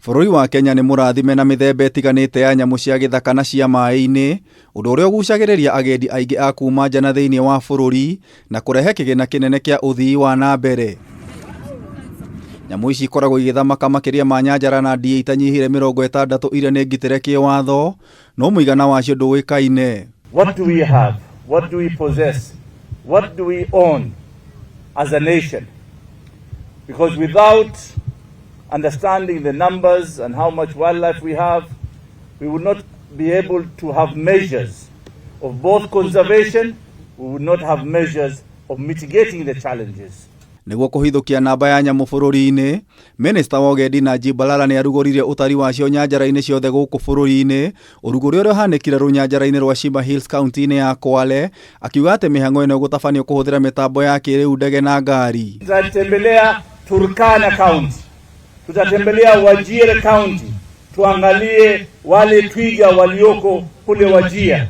Bũrũri wa Kenya nĩ mũrathime na mĩthemba ĩtiganĩte ya nyamũ cia gĩthaka na cia maĩ-inĩ, ũndũ ũrĩa ũgucagĩrĩria agendi aingĩ a kuma nja na thĩinĩ wa bũrũri na kũrehe kĩgĩna kĩnene kĩa ũthii wa na mbere. Nyamũ ici ikoragwo igĩthamaka makĩria ma nyanjara na ndiĩ itanyihĩire 60 iria nĩ ngitĩre kĩwatho, no mũigana wacio ndũĩkaine. What do we have? What do we possess? What do we own as a nation? Because without understanding the numbers and how much wildlife we have, we will not be able to have measures of both conservation, we will not have measures of mitigating the challenges. Nĩguo kũhithũkia namba ya nyamũ bũrũri-inĩ, Minista wa Ũgendi Najib Balala nĩ arugũririe ũtari wacio nyanjara-inĩ ciothe gũkũ bũrũri-inĩ, ũrugũria ũrĩa ũhanĩkire rũnyanjara-inĩ rwa Shimba Hills kaunti-inĩ ya Kwale, akiuga atĩ mĩhang'o ĩno ĩgũtabanio kũhũthĩra mĩtambo ya kĩrĩu, ndege na ngari. Tutatembelea Turkana County, tutatembelea Wajir County, tuangalie wale twiga walioko kule Wajir.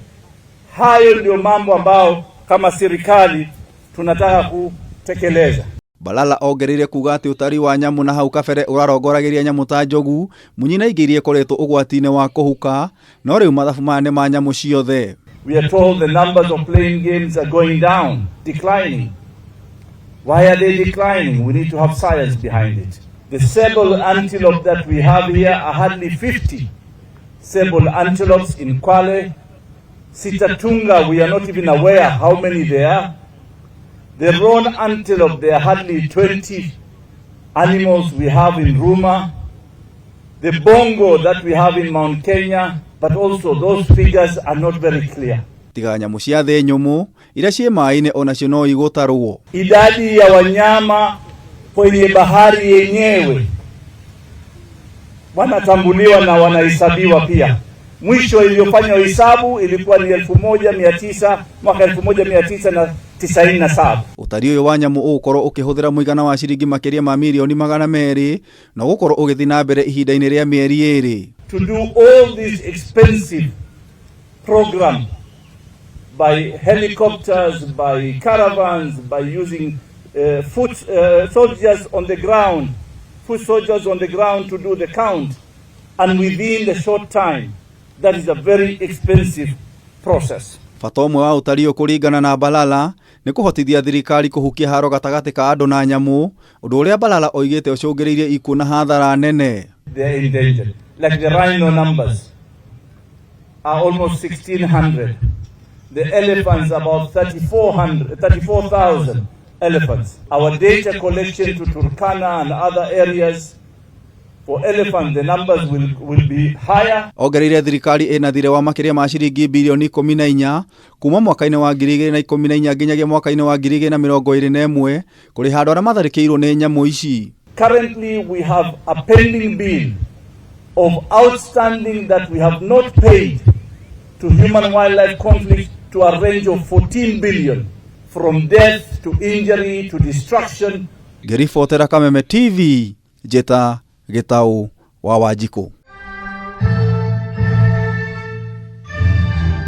Hayo ndio mambo ambao kama serikali tunataka kutekeleza. Balala ongereire kuga atĩ ũtari wa nyamũ na hau kabere ũrarongoragĩria nyamũ ta njogu, munyi na ingĩ iria ikoretwo ũgwati-inĩ wa kũhuka, no rĩu mathabu maya nĩ ma nyamũ ciothe. We are told the numbers of playing games are going down, declining. Why are they declining? We need to have science behind it. The sable antelope that we have here are hardly 50 sable antelopes in Kwale. Sitatunga, we are not even aware how many there are. The roan antelope, there are hardly 20 animals we have in Ruma. The bongo that we have in Mount Kenya, but also those figures are not very clear. Tiga nyamũ cia thĩ nyũmũ, iria ciĩ maĩ-inĩ onacio no igũtarwo. Idadi ya wanyama kwenye bahari yenyewe wanatambuliwa na wanahesabiwa pia. Mwisho iliyofanywa hesabu ilikuwa ni 1900, mwaka 1997. Ũtari ũyũ wa nyamũ ũgũkorwo ũkĩhũthĩra mũigana wa ciringi makĩria ma mirioni 200 na ũgũkorwo ũgĩthiĩ na mbere ihinda-inĩ rĩa mĩeri 2. To do all this expensive program by helicopters, by caravans, by using foot soldiers on the ground, foot soldiers on the ground to do the count, and within the short time, that is a very expensive process. Bata ũmwe wa ũtari ũyũ kũringana na Balala nĩ kũhotithia thirikari kũhukia haro gatagatĩ ka andũ na nyamũ, ũndũ ũrĩa Balala oigĩte ũcũngĩrĩirie ikuũ na hathara nene. They are endangered. Like the rhino numbers are almost 1,600. The elephants about 3,400, 34,000 elephants. Our data collection to Turkana and other areas for elephant, the numbers will be higher. Ongereire thirikari ĩna thirĩ wa makĩria ma ciringi birioni 14 kuma mwaka-inĩ wa 2014 nginyagia mwaka-inĩ wa 2021 kũrĩha andũ arĩa matharĩkĩirwo nĩ nyamũ ici. Currently, we have a pending bill of outstanding that we have not paid to human wildlife conflict to a range of 14 billion, from death to injury to destruction. Ngĩribotera Kameme TV, njĩta Gĩtaũ wa Wanjikũ.